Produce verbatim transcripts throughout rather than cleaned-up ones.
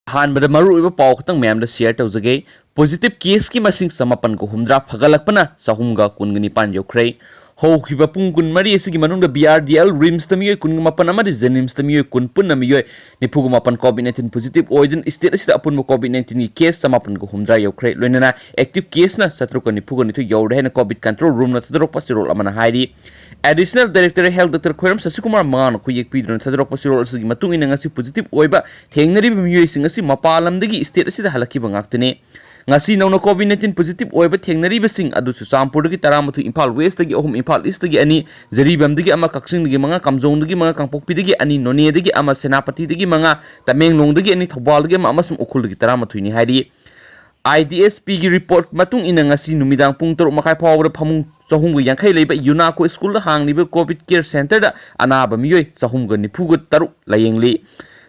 ꯑꯍꯥꯟꯕꯗ ꯃꯔꯨꯑꯣꯏꯕ ꯄꯥꯎ ꯈꯛꯇꯪ ꯃꯌꯥꯝꯗ share ꯇꯧꯖꯒꯦ꯫ Positive caseꯀꯤ ꯃꯁꯤꯡ ꯆꯃꯥꯄꯟꯒ ꯍꯨꯝꯗ꯭ꯔꯥ ꯐꯒꯠꯂꯛꯄꯅ ꯆꯍꯨꯝꯒ ꯀꯨꯟꯒ ꯅꯤꯄꯥꯟ ꯌꯧꯈ꯭ꯔꯦ꯫ ꯍꯧꯈꯤꯕ ꯄꯨꯡ ꯀꯨꯟꯃꯔꯤ ꯑꯁꯤꯒꯤ ꯃꯅꯨꯡꯗ B R D L, RIMSꯇ ꯃꯤꯑꯣꯏ ꯀꯨꯟꯒ ꯃꯥꯄꯟ ꯑꯃꯗꯤ JNIMSꯇ ꯃꯤꯑꯣꯏ ꯀꯨꯟ, ꯄꯨꯟꯅ ꯃꯤꯑꯣꯏ ꯅꯤꯐꯨꯒ ꯃꯥꯄꯟ COVID nineteen positive ꯑꯣꯏꯗꯨꯅ state ꯑꯁꯤꯗ ꯑꯄꯨꯟꯕ COVID nineteenꯒꯤ case ꯆꯃꯥꯄꯟꯒ ꯍꯨꯝꯗ꯭ꯔꯥ ꯌꯧꯈ꯭ꯔꯦ꯫ ꯂꯣꯏꯅꯅ active caseꯅ ꯆꯥꯇ꯭ꯔꯨꯛꯀ ꯅꯤꯐꯨꯒ ꯅꯤꯊꯣꯏ ꯌꯧꯔꯦ ꯍꯥꯏꯅ COVID control roomꯅ ꯊꯥꯗꯣꯔꯛꯄ ꯆꯦꯔꯣꯜ ꯑꯃꯅ ꯍꯥꯏꯔꯤ꯫ Additional Director Health Doctor ꯈꯣꯏꯔꯝ ꯁꯁꯤꯀꯨꯃꯥꯔ ꯃꯉꯥꯅ ꯈꯨꯌꯦꯛ ꯄꯤꯗꯨꯅ ꯊꯥꯗꯣꯔꯛꯄ ꯆꯦꯔꯣꯜ ꯑꯁꯤꯒꯤ ꯃꯇꯨꯡ ꯏꯟꯅ ꯉꯁꯤ positive ꯑꯣꯏꯕ ꯊꯦꯡꯅꯔꯤꯕ ꯃꯤꯑꯣꯏꯁꯤꯡ ꯑꯁꯤ ꯃꯄꯥꯟ ꯂꯝꯗꯒꯤ state ꯑꯁꯤꯗ ꯍꯜꯂꯛꯈꯤꯕ ꯉꯥꯛꯇꯅꯤ꯫ ꯉꯁꯤ ꯅꯧꯅ COVID nineteen positive ꯑꯣꯏꯕ ꯊꯦꯡꯅꯔꯤꯕꯁꯤꯡ ꯑꯗꯨ ꯆꯨꯔꯆꯥꯟꯄꯨꯔꯗꯒꯤ ꯇꯔꯥꯃꯥꯊꯣꯏ, ꯏꯝꯐꯥꯜ Westꯇꯒꯤ ꯑꯍꯨꯝ, ꯏꯝꯐꯥꯜ Eastꯇꯒꯤ ꯑꯅꯤ, ꯖꯤꯔꯤꯕꯥꯝꯗꯒꯤ ꯑꯃ, ꯀꯛꯆꯤꯡꯗꯒꯤ ꯃꯉꯥ, ꯀꯥꯝꯖꯣꯡꯗꯒꯤ ꯃꯉꯥ, ꯀꯥꯡꯄꯣꯛꯄꯤꯗꯒꯤ ꯑꯅꯤ, ꯅꯣꯅꯦꯗꯒꯤ ꯑꯃ, ꯁꯦꯅꯥꯄꯇꯤꯗꯒꯤ ꯃꯉꯥ, ꯇꯃꯦꯡꯂꯣꯡꯗꯒꯤ ꯑꯅꯤ, ꯊꯧꯕꯥꯜꯗꯒꯤ ꯑꯃ ꯑꯃꯁꯨꯡ ꯎꯈ꯭ꯔꯨꯜꯗꯒꯤ ꯇꯔꯥꯃꯥꯊꯣꯏꯅꯤ ꯍꯥꯏꯔꯤ꯫ IDSPꯒꯤ report ꯃꯇꯨꯡ ꯏꯟꯅ ꯉꯁꯤ ꯅꯨꯃꯤꯗꯥꯡ ꯄꯨꯡ ꯇꯔꯨꯛ ꯃꯈꯥꯏ ꯐꯥꯎꯕꯗ ꯐꯃꯨꯡ ꯆꯍꯨꯝꯒ ꯌꯥꯡꯈꯩ ꯂꯩꯕ ꯌꯨꯅꯥꯀꯣ ꯁ꯭ꯀꯨꯜꯗ ꯍꯥꯡꯂꯤꯕ COVID care centreꯗ ꯑꯅꯥꯕ ꯃꯤꯑꯣꯏ ꯆꯍꯨꯝꯒ ꯅꯤꯐꯨꯒ ꯇꯔꯨꯛ ꯂꯥꯌꯦꯡꯂꯤ꯫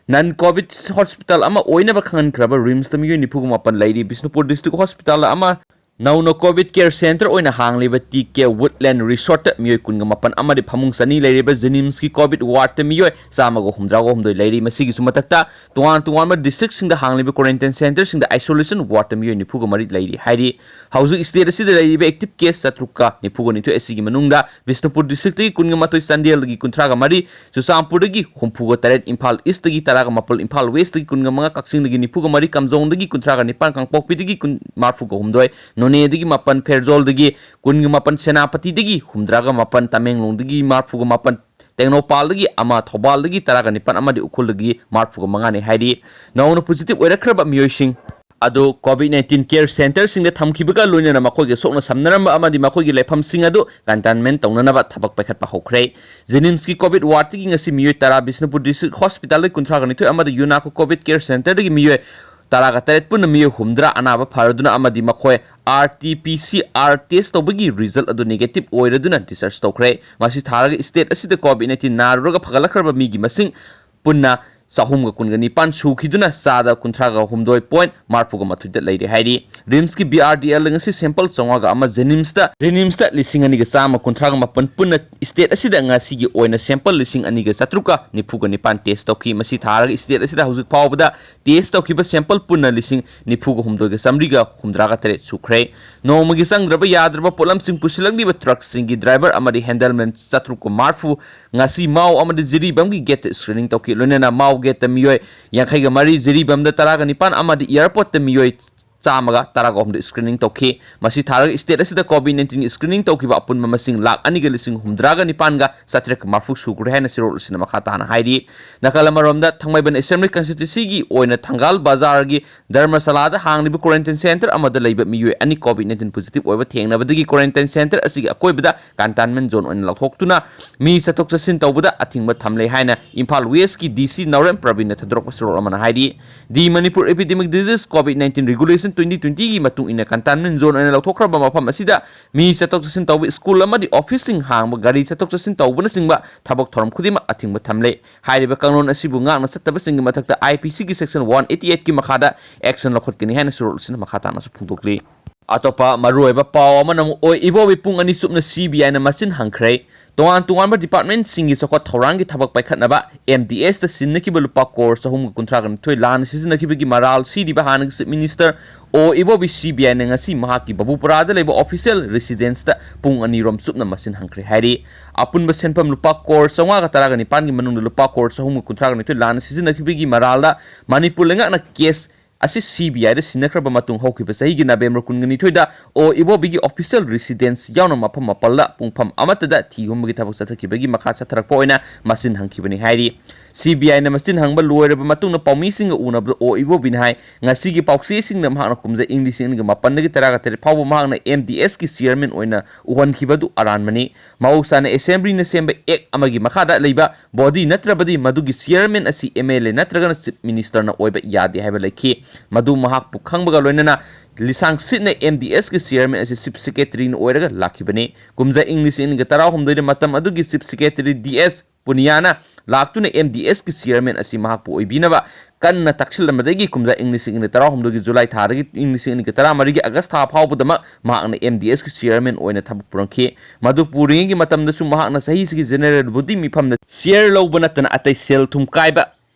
Non COVID hospital ꯑꯃ ꯑꯣꯏꯅꯕ ꯈꯪꯍꯟꯈ꯭ꯔꯕ RIMSꯇ ꯃꯤꯑꯣꯏ ꯅꯤꯐꯨꯒ ꯃꯥꯄꯟ ꯂꯩꯔꯤ꯫ ꯕꯤꯁꯅꯨꯄꯨꯔ district hospitalꯗ ꯑꯃ, ꯅꯧꯅ COVID care centre ꯑꯣꯏꯅ ꯍꯥꯡꯂꯤꯕ T K Woodland Resortꯇ ꯃꯤꯑꯣꯏ ꯀꯨꯟꯒ ꯃꯥꯄꯟ ꯑꯃꯗꯤ ꯐꯃꯨꯡ ꯆꯅꯤ ꯂꯩꯔꯤꯕ JNIMSꯀꯤ COVID wardꯇ ꯃꯤꯑꯣꯏ ꯆꯥꯝꯃꯒ ꯍꯨꯝꯗ꯭ꯔꯥꯒ ꯍꯨꯝꯗꯣꯏ ꯂꯩꯔꯤ꯫ ꯃꯁꯤꯒꯤꯁꯨ ꯃꯊꯛꯇ ꯇꯣꯉꯥꯟ ꯇꯣꯉꯥꯟꯕ districtꯁꯤꯡꯗ ꯍꯥꯡꯂꯤꯕ quarantine centreꯁꯤꯡꯗ isolation wardꯇ ꯃꯤꯑꯣꯏ ꯅꯤꯐꯨꯒ ꯃꯔꯤ ꯂꯩꯔꯤ ꯍꯥꯏꯔꯤ꯫ ꯍꯧꯖꯤꯛ state ꯑꯁꯤꯗ ꯂꯩꯔꯤꯕ active case ꯆꯥꯇ꯭ꯔꯨꯛꯀ ꯅꯤꯐꯨꯒ ꯅꯤꯊꯣꯏ ꯑꯁꯤꯒꯤ ꯃꯅꯨꯡꯗ ꯕꯤꯁꯅꯨꯄꯨꯔ districtꯇꯒꯤ ꯀꯨꯟꯒ ꯃꯥꯊꯣꯏ, ꯆꯥꯟꯗꯦꯜꯗꯒꯤ ꯀꯨꯟꯊ꯭ꯔꯥꯒ ꯃꯔꯤ, ꯆꯨꯔꯆꯥꯟꯄꯨꯔꯗꯒꯤ ꯍꯨꯝꯐꯨꯒ ꯇꯔꯦꯠ, ꯏꯝꯐꯥꯜ Eastꯇꯒꯤ ꯇꯔꯥꯒ ꯃꯥꯄꯜ, ꯏꯝꯐꯥꯜ Westꯇꯒꯤ ꯀꯨꯟꯒ ꯃꯉꯥ, ꯀꯛꯆꯤꯡꯗꯒꯤ ꯅꯤꯐꯨꯒ ꯃꯔꯤ, ꯀꯥꯝꯖꯣꯡꯗꯒꯤ ꯀꯨꯟꯊ꯭ꯔꯥꯒ ꯅꯤꯄꯥꯟ, ꯀꯥꯡꯄꯣꯛꯄꯤꯗꯒꯤ ꯀꯨꯟ, ꯃꯔꯤꯐꯨꯒ ꯍꯨꯝꯗꯣꯏ, ꯅꯣꯅꯦꯗꯒꯤ ꯃꯥꯄꯟ, ꯐꯦꯔꯖꯣꯜꯗꯒꯤ ꯀꯨꯟꯒ ꯃꯥꯄꯟ, ꯁꯦꯅꯥꯄꯇꯤꯗꯒꯤ ꯍꯨꯝꯗ꯭ꯔꯥꯒ ꯃꯥꯄꯟ, ꯇꯃꯦꯡꯂꯣꯡꯗꯒꯤ ꯃꯔꯤꯐꯨꯒ ꯃꯥꯄꯟ, ꯇꯦꯡꯅꯧꯄꯥꯜꯗꯒꯤ ꯑꯃ, ꯊꯧꯕꯥꯜꯗꯒꯤ ꯇꯔꯥꯒ ꯅꯤꯄꯥꯟ ꯑꯃꯗꯤ ꯎꯈ꯭ꯔꯨꯜꯗꯒꯤ ꯃꯔꯤꯐꯨꯒ ꯃꯉꯥꯅꯤ ꯍꯥꯏꯔꯤ꯫ ꯅꯧꯅ positive ꯑꯣꯏꯔꯛꯈ꯭ꯔꯕ ꯃꯤꯑꯣꯏꯁꯤꯡ ꯑꯗꯨ COVID nineteen care centreꯁꯤꯡꯗ ꯊꯝꯈꯤꯕꯒ ꯂꯣꯏꯅꯅ ꯃꯈꯣꯏꯒꯤ ꯁꯣꯛꯅ ꯁꯝꯅꯔꯝꯕ ꯑꯃꯗꯤ ꯃꯈꯣꯏꯒꯤ ꯂꯩꯐꯝꯁꯤꯡ ꯑꯗꯨ containment ꯇꯧꯅꯅꯕ ꯊꯕꯛ ꯄꯥꯏꯈꯠꯄ ꯍꯧꯈ꯭ꯔꯦ꯫ JNIMSꯀꯤ COVID wardꯇꯒꯤ ꯉꯁꯤ ꯃꯤꯑꯣꯏ ꯇꯔꯥ, ꯕꯤꯁꯅꯨꯄꯨꯔ district hospitalꯗꯒꯤ ꯀꯨꯟꯊ꯭ꯔꯥꯒ ꯅꯤꯊꯣꯏ ꯑꯃꯗꯤ ꯌꯨꯅꯥꯀꯣ COVID care centreꯗꯒꯤ ꯃꯤꯑꯣꯏ ꯇꯔꯥꯒ ꯇꯔꯦꯠ, ꯄꯨꯟꯅ ꯃꯤꯑꯣꯏ ꯍꯨꯝꯗ꯭ꯥ ꯑꯅꯥꯕ ꯐꯔꯗꯨꯅ ꯑꯃꯗꯤ ꯃꯈꯣꯏ RT-PCR test ꯇꯧꯕꯒꯤ result ꯑꯗꯨ negative ꯑꯣꯏꯔꯗꯨꯅ discharge ꯇꯧꯈ꯭ꯔꯦ꯫ ꯃꯁꯤ ꯊꯥꯔꯒ state ꯑꯁꯤꯗ COVID nineteen ꯅꯥꯔꯨꯔꯒ ꯐꯒꯠꯂꯛꯈ꯭ꯔꯕ ꯃꯤꯒꯤ ꯃꯁꯤꯡ ꯄꯨꯟꯅ ꯆꯍꯨꯝꯒ ꯀꯨꯟꯒ ꯅꯤꯄꯥꯟ ꯁꯨꯈꯤꯗꯨꯅ ꯆꯥꯗ ꯀꯨꯟꯊ꯭ꯔꯥꯒ ꯍꯨꯝꯗꯣꯏ point ꯃꯔꯤꯐꯨꯒ ꯃꯥꯊꯣꯏꯗ ꯂꯩꯔꯦ ꯍꯥꯏꯔꯤ꯫ ꯔꯤꯝꯁꯀꯤ B R D L ꯉꯁꯤ sample ꯆꯥꯝꯃꯉꯥꯒ ꯑꯃ, ꯖꯦꯅꯤꯝꯁꯇ, ꯖꯦꯅꯤꯝꯁꯇ ꯂꯤꯁꯤꯡ ꯑꯅꯤꯒ ꯆꯥꯝꯃ ꯀꯨꯟꯊ꯭ꯔꯥꯒ ꯃꯥꯄꯟ ꯄꯨꯟꯅ state ꯑꯁꯤꯗ ꯉꯁꯤꯒꯤ ꯑꯣꯏꯅ sample ꯂꯤꯁꯤꯡ ꯑꯅꯤꯒ ꯆꯥꯇ꯭ꯔꯨꯛꯀ ꯅꯤꯐꯨꯒ ꯅꯤꯄꯥꯟ test ꯇꯧꯈꯤ꯫ ꯃꯁꯤ ꯊꯥꯔꯒ state ꯑꯁꯤꯗ ꯍꯧꯖꯤꯛ ꯐꯥꯎꯕꯗ test ꯇꯧꯈꯤꯕ sample ꯄꯨꯟꯅ ꯂꯤꯁꯤꯡ ꯅꯤꯐꯨꯒ ꯍꯨꯝꯗꯣꯏꯒ ꯆꯥꯃꯔꯤꯒ ꯍꯨꯝꯗ꯭ꯔꯥꯒ ꯇꯔꯦꯠ ꯁꯨꯈ꯭ꯔꯦ꯫ ꯅꯣꯡꯃꯒꯤ ꯆꯪꯗ꯭ꯔꯕ ꯌꯥꯗ꯭ꯔꯕ ꯄꯣꯠꯂꯝꯁꯤꯡ ꯄꯨꯁꯤꯜꯂꯛꯂꯤꯕ truckꯁꯤꯡꯒꯤ driver ꯑꯃꯗꯤ handleman ꯆꯥꯇ꯭ꯔꯨꯛꯀ ꯃꯔꯤꯐꯨ ꯉꯁꯤ ꯃꯥꯎ ꯑꯃꯗꯤ ꯖꯤꯔꯤꯕꯥꯝꯒꯤ gateꯇ screening ꯇꯧꯈꯤ꯫ ꯂꯣꯏꯅꯅ ꯃꯥꯎ gateꯇ ꯃꯤꯑꯣꯏ ꯌꯥꯡꯈꯩꯒ ꯃꯔꯤ, ꯖꯤꯔꯤꯕꯥꯝꯗ ꯇꯔꯥꯒ ꯅꯤꯄꯥꯟ ꯑꯃꯗꯤ airportꯇ ꯃꯤꯑꯣꯏ ꯆꯥꯝꯃꯒ ꯇꯔꯥꯒ ꯑꯍꯨꯝꯗ screening ꯇꯧꯈꯤ꯫ ꯃꯁꯤ ꯊꯥꯔꯒ state ꯑꯁꯤꯗ COVID nineteenꯒꯤ screening ꯇꯧꯈꯤꯕ ꯑꯄꯨꯟꯕ ꯃꯁꯤꯡ ꯂꯥꯈ ꯑꯅꯤꯒ ꯂꯤꯁꯤꯡ ꯍꯨꯝꯗ꯭ꯔꯥꯒ ꯅꯤꯄꯥꯟꯒ ꯆꯥꯇ꯭ꯔꯦꯠꯀ ꯃꯔꯤꯐꯨ ꯁꯨꯈ꯭ꯔꯦ ꯍꯥꯏꯅ ꯁꯤꯔꯣꯜ ꯑꯁꯤꯅ ꯃꯈꯥ ꯇꯥꯅ ꯍꯥꯏꯔꯤ꯫ ꯅꯥꯀꯜ ꯑꯃꯔꯣꯝꯗ, ꯊꯥꯡꯃꯩꯕꯟ Assembly Constituencyꯒꯤ ꯑꯣꯏꯅ ꯊꯪꯒꯥꯜ ꯕꯖꯥꯔꯒꯤ ꯙꯔꯃꯁꯥꯂꯥꯗ ꯍꯥꯡꯂꯤꯕ quarantine centre ꯑꯃꯗ ꯂꯩꯕ ꯃꯤꯑꯣꯏ ꯑꯅꯤ COVID nineteen positive ꯑꯣꯏꯕ ꯊꯦꯡꯅꯕꯗꯒꯤ quarantine centre ꯑꯁꯤꯒꯤ ꯑꯀꯣꯏꯕꯗ containment zone ꯑꯣꯏꯅ ꯂꯥꯎꯊꯣꯛꯇꯨꯅ ꯃꯤ ꯆꯠꯊꯣꯛ ꯆꯠꯁꯤꯟ ꯇꯧꯕꯗ ꯑꯊꯤꯡꯕ ꯊꯝꯂꯦ ꯍꯥꯏꯅ ꯏꯝꯐꯥꯜ Westꯀꯤ DC ꯅꯥꯎꯔꯦꯝ ꯄ꯭ꯔꯕꯤꯟꯅ ꯊꯥꯗꯣꯔꯛꯄ ꯁꯤꯔꯣꯜ ꯑꯃꯅ ꯍꯥꯏꯔꯤ꯫ The Manipur Epidemic Disease COVID nineteen Regulation twenty twentyꯒꯤ ꯃꯇꯨꯡ ꯏꯟꯅ containment zone ꯑꯣꯏꯅ ꯂꯧꯊꯣꯛꯈ꯭ꯔꯕ ꯃꯐꯝ ꯑꯁꯤꯗ ꯃꯤ ꯆꯠꯊꯣꯛ ꯆꯠꯁꯤꯟ ꯇꯧꯕ school ꯑꯃꯗꯤ officeꯁꯤꯡ ꯍꯥꯡꯕ, ꯒꯥꯔꯤ ꯆꯠꯊꯣꯛ ꯆꯠꯁꯤꯟ ꯇꯧꯕꯅꯆꯤꯡꯕ ꯊꯕꯛ ꯊꯧꯔꯝ ꯈꯨꯗꯤꯡꯃꯛ ꯑꯊꯤꯡꯕ ꯊꯝꯂꯦ꯫ ꯍꯥꯏꯔꯤꯕ ꯀꯥꯡꯂꯣꯟ ꯑꯁꯤꯕꯨ ꯉꯥꯛꯅ ꯆꯠꯇꯕꯁꯤꯡꯒꯤ ꯃꯊꯛꯇ IPCꯒꯤ section one eighty eightꯀꯤ ꯃꯈꯥꯗ action ꯂꯧꯈꯠꯀꯅꯤ ꯍꯥꯏꯅ ꯁꯤꯔꯣꯜ ꯑꯁꯤꯅ ꯃꯈꯥ ꯇꯥꯅꯁꯨ ꯐꯣꯡꯗꯣꯛꯂꯤ꯫ ꯑꯇꯣꯞꯄ ꯃꯔꯨꯑꯣꯏꯕ ꯄꯥꯎ ꯑꯃꯅ ꯑꯃꯨꯛ ꯑꯣꯏ ꯏꯕꯣꯕꯤ ꯄꯨꯡ ꯑꯅꯤ ꯆꯨꯞꯅ CBIꯅ ꯃꯁꯤꯟ ꯍꯪꯈ꯭ꯔꯦ꯫ ꯇꯣꯉꯥꯟ ꯇꯣꯉꯥꯟꯕ departmentꯁꯤꯡꯒꯤ ꯆꯥꯎꯈꯠ ꯊꯧꯔꯥꯡꯒꯤ ꯊꯕꯛ ꯄꯥꯏꯈꯠꯅꯕ MDSꯇ ꯁꯤꯟꯅꯈꯤꯕ ꯂꯨꯄꯥ ꯀꯣꯔ ꯆꯍꯨꯝꯒ ꯀꯨꯟꯊ꯭ꯔꯥꯒ ꯅꯤꯊꯣꯏ ꯂꯥꯟꯅ ꯁꯤꯖꯤꯟꯅꯈꯤꯕꯒꯤ ꯃꯔꯥꯜ ꯁꯤꯔꯤꯕ ꯍꯥꯟꯅꯒꯤ Chief Minister ꯑꯣ ꯏꯕꯣꯕꯤ CBIꯅ ꯉꯁꯤ ꯃꯍꯥꯛꯀꯤ ꯕꯕꯨꯄꯨꯔꯥꯗ ꯂꯩꯕ official residenceꯇ ꯄꯨꯡ ꯑꯅꯤꯔꯣꯝ ꯆꯨꯞꯅ ꯃꯁꯤꯟ ꯍꯪꯈ꯭ꯔꯦ ꯍꯥꯏꯔꯤ꯫ ꯑꯄꯨꯟꯕ ꯁꯦꯟꯐꯝ ꯂꯨꯄꯥ ꯀꯣꯔ ꯆꯥꯝꯃꯉꯥꯒ ꯇꯔꯥꯒ ꯅꯤꯄꯥꯟꯒꯤ ꯃꯅꯨꯡꯗ ꯂꯨꯄꯥ ꯀꯣꯔ ꯆꯍꯨꯝꯒ ꯀꯨꯟꯊ꯭ꯔꯥꯒ ꯅꯤꯊꯣꯏ ꯂꯥꯟꯅ ꯁꯤꯖꯤꯟꯅꯈꯤꯕꯒꯤ ꯃꯔꯥꯜꯗ ꯃꯅꯤꯄꯨꯔ ꯂꯩꯉꯥꯛꯅ case ꯑꯁꯤ CBIꯗ ꯁꯤꯟꯅꯈ꯭ꯔꯕ ꯃꯇꯨꯡ ꯍꯧꯈꯤꯕ ꯆꯍꯤꯒꯤ November ꯀꯨꯟꯒ ꯅꯤꯊꯣꯏꯗ ꯑꯣ ꯏꯕꯣꯕꯤꯒꯤ official residence ꯌꯥꯎꯅ ꯃꯐꯝ ꯃꯥꯄꯜꯗ ꯄꯨꯡꯐꯝ ꯑꯃꯠꯇꯗ ꯊꯤ ꯍꯨꯝꯕꯒꯤ ꯊꯕꯛ ꯆꯠꯊꯈꯤꯕꯒꯤ ꯃꯈꯥ ꯆꯠꯊꯔꯛꯄ ꯑꯣꯏꯅ ꯃꯁꯤꯟ ꯍꯪꯈꯤꯕꯅꯤ ꯍꯥꯏꯔꯤ꯫ CBIꯅ ꯃꯁꯤꯟ ꯍꯪꯕ ꯂꯣꯏꯔꯕ ꯃꯇꯨꯡꯗ ꯄꯥꯎꯃꯤꯁꯤꯡꯒ ꯎꯅꯕꯗ ꯑꯣ ꯏꯕꯣꯕꯤꯅ ꯍꯥꯏ, ꯉꯁꯤꯒꯤ ꯄꯥꯎꯆꯦꯁꯤꯡꯗ ꯃꯍꯥꯛꯅ ꯀꯨꯝꯖꯥ ꯏꯪ ꯂꯤꯁꯤꯡ ꯑꯅꯤꯒ ꯃꯥꯄꯟꯗꯒꯤ ꯇꯔꯥꯒ ꯇꯔꯦꯠ ꯐꯥꯎꯕ ꯃꯍꯥꯛꯅ MDSꯀꯤ chairman ꯑꯣꯏꯅ ꯎꯍꯟꯈꯤꯕ ꯑꯗꯨ ꯑꯔꯥꯟꯕꯅꯤ꯫ ꯃꯍꯧꯁꯥꯅ Assemblyꯅ ꯁꯦꯝꯕ act ꯑꯃꯒꯤ ꯃꯈꯥꯗ ꯂꯩꯕ body ꯅꯠꯇ꯭ꯔꯕꯗꯤ ꯃꯗꯨꯒꯤ chairman ꯑꯁꯤ MLA ꯅꯠꯇ꯭ꯔꯒꯅ Chief Ministerꯅ ꯑꯣꯏꯕ ꯌꯥꯗꯦ ꯍꯥꯏꯕ ꯂꯩꯈꯤ꯫ ꯃꯗꯨ ꯃꯍꯥꯛꯄꯨ ꯈꯪꯕꯒ ꯂꯣꯏꯅꯅ ꯂꯤꯁꯥꯡ ꯁꯤꯠꯅ MDSꯀꯤ chairman ꯑꯁꯤ Chief Secretaryꯅ ꯑꯣꯏꯔꯒ ꯂꯥꯛꯈꯤꯕꯅꯤ꯫ ꯀꯨꯝꯖꯥ ꯏꯪ ꯂꯤꯁꯤꯡ ꯑꯅꯤꯒ ꯇꯔꯥꯍꯨꯝꯗꯣꯏꯗ ꯃꯇꯝ ꯑꯗꯨꯒꯤ Chief Secretary DS ꯄꯨꯅꯤꯌꯥꯅ ꯂꯥꯛꯇꯨꯅ ꯑꯦꯝ ꯗꯤ ꯑꯦꯁꯀꯤ ꯆꯤꯌꯔꯃꯦꯟ ꯑꯁꯤ ꯃꯍꯥꯛꯄꯨ ꯑꯣꯏꯕꯤꯅꯕ ꯀꯟꯅ ꯇꯛꯁꯤꯜꯂꯝꯕꯗꯒꯤ ꯀꯨꯝꯖꯥ ꯏꯪ ꯂꯤꯁꯤꯡ ꯑꯅꯤ ꯇꯔꯥꯍꯨꯝꯗꯣꯏꯒꯤ ꯖꯨꯂꯥꯏ ꯊꯥꯗꯒꯤ ꯏꯪ ꯂꯤꯁꯤꯡ ꯑꯅꯤꯒ ꯇꯔꯥꯃꯔꯤꯒꯤ ꯑꯥꯒꯁ ꯊꯥ ꯐꯥꯎꯕꯗꯃꯛ ꯃꯍꯥꯛꯅ ꯑꯦꯝ ꯗꯤ ꯑꯦꯁꯀꯤ ꯆꯤꯌꯔꯃꯦꯟ ꯑꯣꯏꯅ ꯊꯕꯛ ꯄꯨꯔꯝꯈꯤ꯫ ꯃꯗꯨ ꯄꯨꯔꯤꯉꯩꯒꯤ ꯃꯇꯝꯗꯁꯨ ꯃꯍꯥꯛꯅ ꯆꯍꯤꯁꯤꯒꯤ ꯖꯦꯅꯦꯔꯦꯜ ꯕꯣꯗꯤ ꯃꯤꯐꯝꯗ ꯆꯤꯌꯔ ꯂꯧꯕ ꯅꯠꯇꯅ ꯑꯇꯩ ꯁꯦꯜ ꯊꯨꯝ ꯀꯥꯏꯕ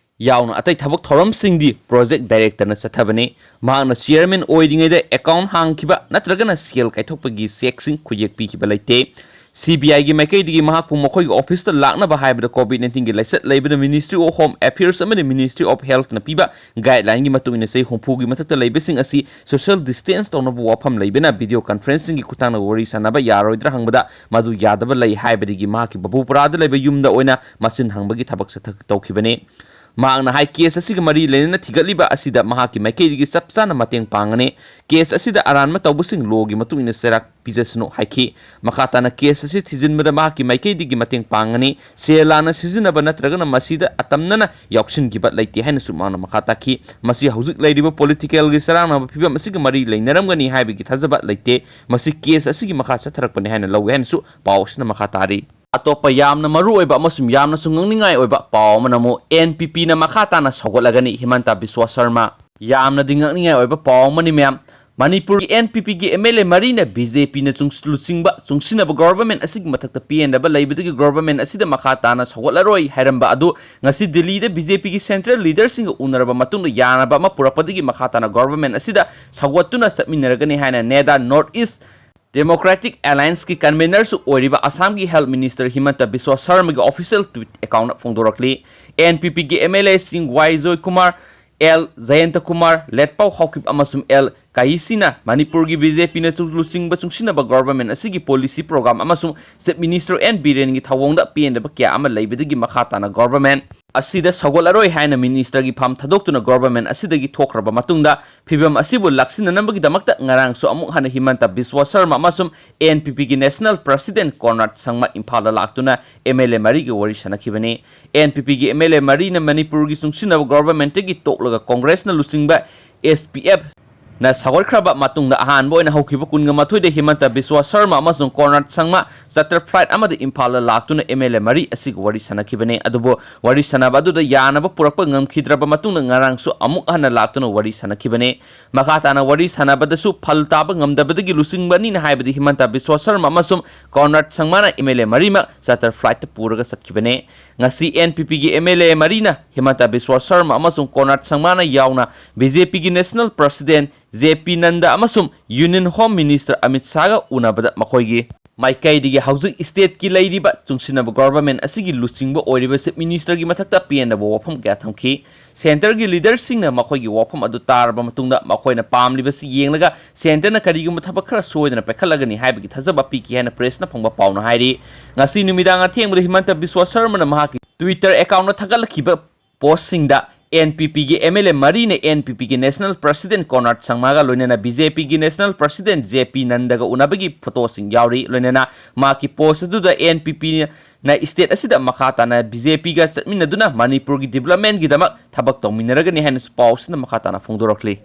ꯌꯥꯎꯅ ꯑꯇꯩ ꯊꯕꯛ ꯊꯧꯔꯝꯁꯤꯡꯗꯤ ꯄ꯭ꯔꯣꯖꯦꯛ ꯗꯥꯏꯔꯦꯛꯇꯔꯅ ꯆꯠꯊꯕꯅꯤ꯫ ꯃꯍꯥꯛꯅ ꯆꯤꯌꯔꯃꯦꯟ ꯑꯣꯏꯔꯤꯉꯩꯗ ꯑꯦꯀꯥꯎꯟ ꯍꯥꯡꯈꯤꯕ ꯅꯠꯇ꯭ꯔꯒꯅ ꯁꯦꯜ ꯀꯥꯏꯊꯣꯛꯄꯒꯤ ꯆꯦꯛꯁꯤꯡ ꯈꯨꯌꯦꯛ ꯄꯤꯈꯤꯕ ꯂꯩꯇꯦ꯫ ꯁꯤ ꯕꯤ ꯑꯥꯏꯒꯤ ꯃꯥꯏꯀꯩꯗꯒꯤ ꯃꯍꯥꯛꯄꯨ ꯃꯈꯣꯏꯒꯤ ꯑꯣꯐꯤꯁꯇ ꯂꯥꯛꯅꯕ ꯍꯥꯏꯕꯗ ꯀꯣꯚꯤꯗ ꯅꯥꯏꯟꯇꯤꯟꯒꯤ ꯂꯥꯏꯆꯠ ꯂꯩꯕꯅ Ministry of Home Affairs ꯑꯃꯗꯤ Ministry of Healthꯅ ꯄꯤꯕ ꯒꯥꯏꯗꯂꯥꯏꯟꯒꯤ ꯃꯇꯨꯡ ꯏꯟꯅ ꯆꯍꯤ ꯍꯨꯝꯐꯨꯒꯤ ꯃꯊꯛꯇ ꯂꯩꯕꯁꯤꯡ ꯑꯁꯤ social distance ꯇꯧꯅꯕ ꯋꯥꯐꯝ ꯂꯩꯕꯅ video conferencingꯒꯤ ꯈꯨꯠꯊꯥꯡꯗ ꯋꯥꯔꯤ ꯁꯥꯟꯅꯕ ꯌꯥꯔꯣꯏꯗ꯭ꯔꯥ ꯍꯪꯕꯗ ꯃꯗꯨ ꯌꯥꯗꯕ ꯂꯩ ꯍꯥꯏꯕꯗꯒꯤ ꯃꯍꯥꯛꯀꯤ ꯕꯕꯨꯄꯨꯔꯥꯗ ꯂꯩꯕ ꯌꯨꯝꯗ ꯑꯣꯏꯅ ꯃꯆꯤꯟ ꯍꯪꯕꯒꯤ ꯊꯕꯛ ꯆꯠꯊ-, ꯇꯧꯈꯤꯕꯅꯤ꯫ ꯃꯍꯥꯛꯅ ꯍꯥꯏ, ꯀꯦꯁ ꯑꯁꯤꯒ ꯃꯔꯤ ꯂꯩꯅꯅ ꯊꯤꯒꯠꯂꯤꯕ ꯑꯁꯤꯗ ꯃꯍꯥꯛꯀꯤ ꯃꯥꯏꯀꯩꯗꯒꯤ ꯆꯞ ꯆꯥꯅ ꯃꯇꯦꯡ ꯄꯥꯡꯒꯅꯤ꯫ ꯀꯦꯁ ꯑꯁꯤꯗ ꯑꯔꯥꯟꯕ ꯇꯧꯕꯁꯤꯡ ꯂꯣꯒꯤ ꯃꯇꯨꯡ ꯏꯟꯅ ꯆꯩꯔꯥꯛ ꯄꯤꯖꯁꯅꯨ ꯍꯥꯏꯈꯤ꯫ ꯃꯈꯥ ꯇꯥꯅ ꯀꯦꯁ ꯑꯁꯤ ꯊꯤꯖꯤꯟꯕꯗ ꯃꯍꯥꯛꯀꯤ ꯃꯥꯏꯀꯩꯗꯒꯤ ꯃꯇꯦꯡ ꯄꯥꯡꯒꯅꯤ꯫ ꯁꯦꯜ ꯂꯥꯟꯅ ꯁꯤꯖꯤꯟꯅꯕ ꯅꯠꯇ꯭ꯔꯒꯅ ꯃꯁꯤꯗ ꯑꯇꯝꯅꯅ ꯌꯥꯎꯁꯤꯟꯈꯤꯕ ꯂꯩꯇꯦ ꯍꯥꯏꯅꯁꯨ ꯃꯍꯥꯛꯅ ꯃꯈꯥ ꯇꯥꯈꯤ꯫ ꯃꯁꯤ ꯍꯧꯖꯤꯛ ꯂꯩꯔꯤꯕ ꯄꯣꯂꯤꯇꯤꯀꯦꯜꯒꯤ ꯆꯔꯥꯡꯅꯕ ꯐꯤꯕꯝ ꯑꯁꯤꯒ ꯃꯔꯤ ꯂꯩꯅꯔꯝꯒꯅꯤ ꯍꯥꯏꯕꯒꯤ ꯊꯥꯖꯕ ꯂꯩꯇꯦ꯫ ꯃꯁꯤ ꯀꯦꯁ ꯑꯁꯤꯒꯤ ꯃꯈꯥ ꯆꯠꯊꯔꯛꯄꯅꯤ ꯍꯥꯏꯅ ꯂꯧꯏ ꯍꯥꯏꯅꯁꯨ ꯄꯥꯎ ꯑꯁꯤꯅ ꯃꯈꯥ ꯇꯥꯔꯤ꯫ ꯑꯇꯣꯞꯄ ꯌꯥꯝꯅ ꯃꯔꯨꯑꯣꯏꯕ ꯑꯃꯁꯨꯡ ꯌꯥꯝꯅꯁꯨ ꯉꯛꯅꯤꯡꯉꯥꯏ ꯑꯣꯏꯕ ꯄꯥꯎ ꯑꯃꯅ ꯑꯃꯨꯛ ꯑꯦꯟ ꯄꯤ ꯄꯤꯅ ꯃꯈꯥ ꯇꯥꯅ ꯁꯧꯒꯠꯂꯒꯅꯤ, ꯍꯤꯃꯟꯇ ꯕꯤꯁ꯭ꯋꯥ ꯁꯔꯃ꯫ ꯌꯥꯝꯅꯗꯤ ꯉꯛꯅꯤꯡꯉꯥꯏ ꯑꯣꯏꯕ ꯄꯥꯎ ꯑꯃꯅꯤ, ꯃꯌꯥꯝ꯫ ꯃꯅꯤꯄꯨꯔꯒꯤ ꯑꯦꯟ ꯄꯤ ꯄꯤꯒꯤ ꯑꯦꯝ ꯑꯦꯜ ꯑꯦ ꯃꯔꯤꯅ ꯕꯤ ꯖꯦ ꯄꯤꯅ ꯆꯨꯡ-, ꯂꯨꯆꯤꯡꯕ ꯆꯨꯡꯁꯤꯟꯅꯕ ꯒꯣꯚꯔꯟꯃꯦꯟꯠ ꯑꯁꯤꯒꯤ ꯃꯊꯛꯇ ꯄꯦꯟꯗꯕ ꯂꯩꯕꯗꯒꯤ ꯒꯣꯚꯔꯟꯃꯦꯟꯠ ꯑꯁꯤꯗ ꯃꯈꯥ ꯇꯥꯅ ꯁꯧꯒꯠꯂꯔꯣꯏ ꯍꯥꯏꯔꯝꯕ ꯑꯗꯨ ꯉꯁꯤ ꯗꯤꯜꯂꯤꯗ ꯕꯤ ꯖꯦ ꯄꯤꯒꯤ ꯁꯦꯟꯇ꯭ꯔꯦꯜ ꯂꯤꯗꯔꯁꯤꯡꯒ ꯎꯅꯔꯕ ꯃꯇꯨꯡꯗ ꯌꯥꯅꯕ ꯑꯃ ꯄꯨꯔꯛꯄꯗꯒꯤ ꯃꯈꯥ ꯇꯥꯅ ꯒꯣꯚꯔꯟꯃꯦꯟꯠ ꯑꯁꯤꯗ ꯁꯧꯒꯠꯇꯨꯅ ꯆꯠꯃꯤꯟꯅꯔꯒꯅꯤ ꯍꯥꯏꯅ NEDA, North East Democratic Allianceꯀꯤ convenerꯁꯨ ꯑꯣꯏꯔꯤꯕ ꯑꯁꯥꯝꯒꯤ Health Minister ꯍꯤꯃꯟꯇ ꯕꯤꯁ꯭ꯋꯥ ꯁꯔꯃꯒꯤ official Twitter accountꯅ ꯐꯣꯡꯗꯣꯔꯛꯂꯤ꯫ ꯑꯦꯟ ꯄꯤ ꯄꯤꯒꯤ ꯑꯦꯝ ꯑꯦꯜ ꯑꯦꯁꯤꯡ ꯋꯥꯏ ꯖꯣꯏꯀꯨꯃꯥꯔ, ꯑꯦꯜ ꯖꯌꯟꯇꯀꯨꯃꯥꯔ, ꯂꯦꯠꯄꯥꯎ ꯍꯥꯎꯀꯤꯞ ꯑꯃꯁꯨꯡ ꯑꯦꯜ ꯀꯥꯏꯁꯤꯅ ꯃꯅꯤꯄꯨꯔꯒꯤ ꯕꯤ ꯖꯦ ꯄꯤꯅ ꯂꯨꯆꯤꯡꯕ ꯆꯨꯡꯁꯤꯟꯅꯕ ꯒꯣꯚꯔꯟꯃꯦꯟꯠ ꯑꯁꯤꯒꯤ ꯄꯣꯂꯤꯁꯤ ꯄ꯭ꯔꯣꯒ꯭ꯔꯥꯝ ꯑꯃꯁꯨꯡ ꯆꯤꯐ ꯃꯤꯅꯤꯁꯇꯔ ꯑꯦꯟ ꯕꯤꯔꯦꯟꯒꯤ ꯊꯧꯑꯣꯡꯗ ꯄꯦꯟꯗꯕ ꯀꯌꯥ ꯑꯃ ꯂꯩꯕꯗꯒꯤ ꯃꯈꯥ ꯇꯥꯅ ꯒꯣꯚꯔꯟꯃꯦꯟꯠ ꯑꯁꯤꯗ ꯁꯧꯒꯠꯂꯔꯣꯏ ꯍꯥꯏꯅ ꯃꯤꯅꯤꯁꯇꯔꯒꯤ ꯐꯝ ꯊꯥꯗꯣꯛꯇꯨꯅ ꯒꯣꯚꯔꯟꯃꯦꯟꯠ ꯑꯁꯤꯗꯒꯤ ꯊꯣꯛꯈ꯭ꯔꯕ ꯃꯇꯨꯡꯗ, ꯐꯤꯚꯝ ꯑꯁꯤꯕꯨ ꯂꯥꯛꯁꯤꯟꯅꯅꯕꯒꯤꯗꯃꯛꯇ ꯉꯔꯥꯡꯁꯨ ꯑꯃꯨꯛ ꯍꯟꯅ ꯍꯤꯃꯟꯇ ꯕꯤꯁ꯭ꯋꯥ ꯁꯔꯃ ꯑꯃꯁꯨꯡ ꯑꯦꯟ ꯄꯤ ꯄꯤꯒꯤ ꯅꯦꯁꯅꯦꯜ ꯄ꯭ꯔꯁꯤꯗꯦꯟꯠ ꯀꯣꯔꯅꯥꯗ ꯁꯪꯃ ꯏꯝꯐꯥꯜꯗ ꯂꯥꯛꯇꯨꯅ ꯑꯦꯝ ꯑꯦꯜ ꯑꯦ ꯃꯔꯤꯒ ꯋꯥꯔꯤ ꯁꯥꯟꯅꯈꯤꯕꯅꯤ꯫ ꯑꯦꯟ ꯄꯤ ꯄꯤꯒꯤ ꯑꯦꯝ ꯑꯦꯜ ꯑꯦ ꯃꯔꯤꯅ ꯃꯅꯤꯄꯨꯔꯒꯤ ꯆꯨꯡꯁꯤꯟꯅꯕ ꯒꯣꯚꯔꯟꯃꯦꯟꯠꯇꯒꯤ ꯇꯣꯛꯂꯒ ꯀꯣꯡꯒ꯭ꯔꯦꯁꯅ ꯂꯨꯆꯤꯡꯕ ꯑꯦꯁ ꯄꯤ ꯑꯦꯐ ꯅ ꯁꯧꯒꯠꯈ꯭ꯔꯕ ꯃꯇꯨꯡꯗ ꯑꯍꯥꯟꯕ ꯑꯣꯏꯅ ꯍꯧꯈꯤꯕ ꯀꯨꯟꯒ ꯃꯥꯊꯣꯏꯗ ꯍꯤꯃꯟꯇ ꯕꯤꯁ꯭ꯋꯥ ꯁꯔꯃ ꯑꯃꯁꯨꯡ ꯀꯣꯟꯔꯥꯗ ꯁꯪꯃ ꯆꯥꯔꯇꯔ ꯐ꯭ꯂꯥꯏꯠ ꯑꯃꯗ ꯏꯝꯐꯥꯜꯗ ꯂꯥꯛꯇꯨꯅ ꯑꯦꯝ ꯑꯦꯜ ꯑꯦ ꯃꯔꯤ ꯑꯁꯤꯒ ꯋꯥꯔꯤ ꯁꯥꯟꯅꯈꯤꯕꯅꯤ꯫ ꯑꯗꯨꯕꯨ ꯋꯥꯔꯤ ꯁꯥꯟꯅꯕ ꯑꯗꯨꯗ ꯌꯥꯅꯕ ꯄꯨꯔꯛꯄ ꯉꯝꯈꯤꯗ꯭ꯔꯕ ꯃꯇꯨꯡꯗ ꯉꯔꯥꯡꯁꯨ ꯑꯃꯨꯛ ꯍꯟꯅ ꯂꯥꯛꯇꯨꯅ ꯋꯥꯔꯤ ꯁꯥꯟꯅꯈꯤꯕꯅꯤ꯫ ꯃꯈꯥ ꯇꯥꯅ ꯋꯥꯔꯤ ꯁꯥꯟꯅꯕꯗꯁꯨ ꯐꯜ ꯇꯥꯕ ꯉꯝꯗꯕꯗꯒꯤ ꯂꯨꯆꯤꯡꯕ ꯑꯅꯤꯅ ꯍꯥꯏꯕꯗꯤ ꯍꯤꯃꯟꯇ ꯕꯤꯁ꯭ꯋꯥ ꯁꯔꯃ ꯑꯃꯁꯨꯡ ꯀꯣꯟꯔꯥꯗ ꯁꯪꯃꯅ ꯑꯦꯝ ꯑꯦꯜ ꯑꯦ ꯃꯔꯤꯃꯛ ꯆꯥꯔꯇꯔ ꯐ꯭ꯂꯥꯏꯠꯇ ꯄꯨꯔꯒ ꯆꯠꯈꯤꯕꯅꯤ꯫ ꯉꯁꯤ ꯑꯦꯟ ꯄꯤ ꯄꯤꯒꯤ ꯑꯦꯝ ꯑꯦꯜ ꯑꯦ ꯃꯔꯤꯅ ꯍꯤꯃꯟꯇ ꯕꯤꯁ꯭ꯋꯥ ꯁꯔꯃ ꯑꯃꯁꯨꯡ ꯀꯣꯟꯔꯥꯗ ꯁꯪꯃꯅ ꯌꯥꯎꯅ ꯕꯤ ꯖꯦ ꯄꯤꯒꯤ ꯅꯦꯁꯅꯦꯜ ꯄ꯭ꯔꯁꯤꯗꯦꯟꯠ ꯖꯦ ꯄꯤ ꯅꯟꯗ ꯑꯃꯁꯨꯡ ꯌꯨꯅꯤꯌꯟ ꯍꯣꯝ ꯃꯤꯅꯤꯁꯇꯔ ꯑꯃꯤꯠ ꯁꯥꯍꯒ ꯎꯅꯕꯗ ꯃꯈꯣꯏꯒꯤ ꯃꯥꯏꯀꯩꯗꯒꯤ ꯍꯧꯖꯤꯛ ꯁ꯭ꯇꯦꯠꯀꯤ ꯂꯩꯔꯤꯕ ꯆꯨꯡꯁꯤꯟꯅꯕ ꯒꯣꯚꯔꯟꯃꯦꯟꯠ ꯑꯁꯤꯒꯤ ꯂꯨꯆꯤꯡꯕ ꯑꯣꯏꯔꯤꯕ ꯆꯤꯐ ꯃꯤꯅꯤꯁꯇꯔꯒꯤ ꯃꯊꯛꯇ ꯄꯦꯟꯗꯕ ꯋꯥꯐꯝ ꯀꯌꯥ ꯊꯝꯈꯤ꯫ ꯁꯦꯟꯇꯔꯒꯤ ꯂꯤꯗꯔꯁꯤꯡꯅ ꯃꯈꯣꯏꯒꯤ ꯋꯥꯐꯝ ꯑꯗꯨ ꯇꯥꯔꯕ ꯃꯇꯨꯡꯗ ꯃꯈꯣꯏꯅ ꯄꯥꯝꯂꯤꯕꯁꯤ ꯌꯦꯡꯂꯒ ꯁꯦꯟꯇꯔꯅ ꯀꯔꯤꯒꯨꯝꯕ ꯊꯕꯛ ꯈꯔ ꯁꯣꯏꯗꯅ ꯄꯥꯏꯈꯠꯂꯒꯅꯤ ꯍꯥꯏꯕꯒꯤ ꯊꯥꯖꯕ ꯄꯤꯈꯤ ꯍꯥꯏꯅ ꯄ꯭ꯔꯦꯁꯅ ꯐꯪꯕ ꯄꯥꯎꯅ ꯍꯥꯏꯔꯤ꯫ ꯉꯁꯤ ꯅꯨꯃꯤꯗꯥꯡ ꯑꯊꯦꯡꯕꯗ ꯍꯤꯃꯟꯇ ꯕꯤꯁ꯭ꯋꯥ ꯁꯔꯃꯅ ꯃꯍꯥꯛꯀꯤ ꯇ꯭ꯋꯤꯇꯔ ꯑꯦꯀꯥꯎꯟꯠꯇ ꯊꯥꯒꯠꯂꯛꯈꯤꯕ ꯄꯣꯁ꯭ꯠꯁꯤꯡꯗ ꯑꯦꯟ ꯄꯤ ꯄꯤꯒꯤ ꯑꯦꯝ ꯑꯦꯜ ꯑꯦ ꯃꯔꯤꯅ ꯑꯦꯟ ꯄꯤ ꯄꯤꯒꯤ ꯅꯦꯁꯅꯦꯜ ꯄ꯭ꯔꯁꯤꯗꯦꯟꯠ ꯀꯣꯟꯔꯥꯗ ꯁꯪꯃꯥꯒ ꯂꯣꯏꯅꯅ ꯕꯤ ꯖꯦ ꯄꯤꯒꯤ ꯅꯦꯁꯅꯦꯜ ꯄ꯭ꯔꯁꯤꯗꯦꯟꯠ ꯖꯦ ꯄꯤ ꯅꯟꯗꯒ ꯎꯅꯕꯒꯤ ꯐꯣꯇꯣꯁꯤꯡ ꯌꯥꯎꯔꯤ꯫ ꯂꯣꯏꯅꯅ ꯃꯍꯥꯛꯀꯤ ꯄꯣꯁ꯭ꯠ ꯑꯗꯨꯗ ꯑꯦꯟ ꯄꯤ ꯄꯤꯅ ꯁ꯭ꯇꯦꯠ ꯑꯁꯤꯗ ꯃꯈꯥ ꯇꯥꯅ ꯕꯤ ꯖꯦ ꯄꯤꯒ ꯆꯠꯃꯤꯟꯅꯗꯨꯅ ꯃꯅꯤꯄꯨꯔꯒꯤ ꯗꯤꯕꯦꯂꯞꯃꯦꯟꯠꯀꯤꯗꯃꯛ ꯊꯕꯛ ꯇꯧꯃꯤꯟꯅꯔꯒꯅꯤ ꯍꯥꯏꯅꯁꯨ ꯄꯥꯎꯁꯤꯅ ꯃꯈꯥ ꯇꯥꯅ ꯐꯣꯡꯗꯣꯔꯛꯂꯤ꯫